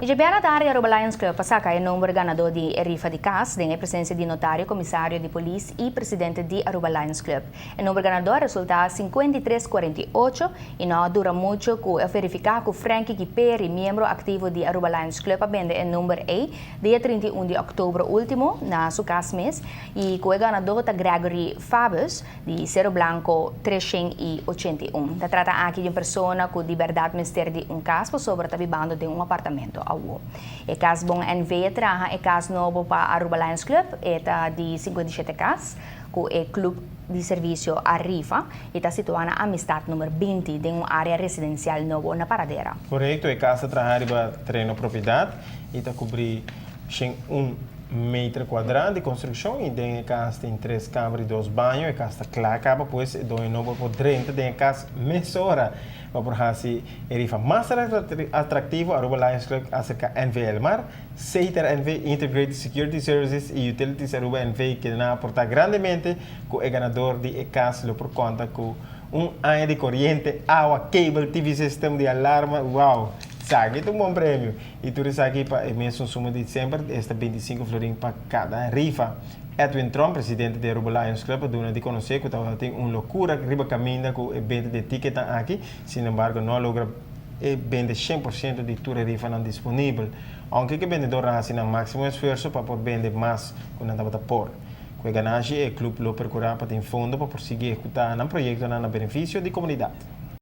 Y diabierna atardi Aruba Lions Club a saca e nomber ganador di e rifa di cas den e presencia di notario, comisario di polis y presidente di Aruba Lions Club. E nomber ganador a resulta 5348 y no a dura mucho cu a verifica cu Frankie Giperi, miembro activo di Aruba Lions Club, a bende e number ey dia 31 di october ultimo na su cas mes y cu e ganador ta Gregory Fabus di Cero Blanco 381. Ta trata aki di un persona cu di berdad mester di un cas pasobra ta bibando den un apartamento awo. E Cas Bon NV a traha e cas nobo pa Aruba Lions Club, e ta di 57 cas cu e club di servicio a rifa y ta situa na Amistad number 20 den un area residencial nobo na Paradera. Corecto, e cas ta traha riba tereno propiedad y ta cubri 101 meter cuadra di construccion y den e cas tin tres camber y dos baño. E cas ta cla caba, pues e doño nobo por drenta den e cas mesora pa por haci e rifa mas atractivo. Aruba Lions Club a acerca NV Elmar, Setar NV, Integrated Security Services y Utilities Aruba NV, cu nan a aporta grandemente cu e ganador di e cas lo por conta cu un aña di coriente, awa, cable, TV system di alarma. Wow! Esaki ta un bon premio. Y tur esaki pa e mesun suma di semper, esta 25 florin pa cada rifa. Edwin Tromp, presidente di Aruba Lions Club, a duna di conoce cu tabatin un locura riba caminda cu e benta di ticket aki, sin embargo no a logra e bende 100% di tur e rifanan disponibel. Aunke cu e bendedor a haci nan maximo esfuerso pa por bende mas cu nan tabata por. Cu e ganashi, e club lo percura pa tin fondo pa por sigui ehecuta nan proyectonan na beneficio di comunidad.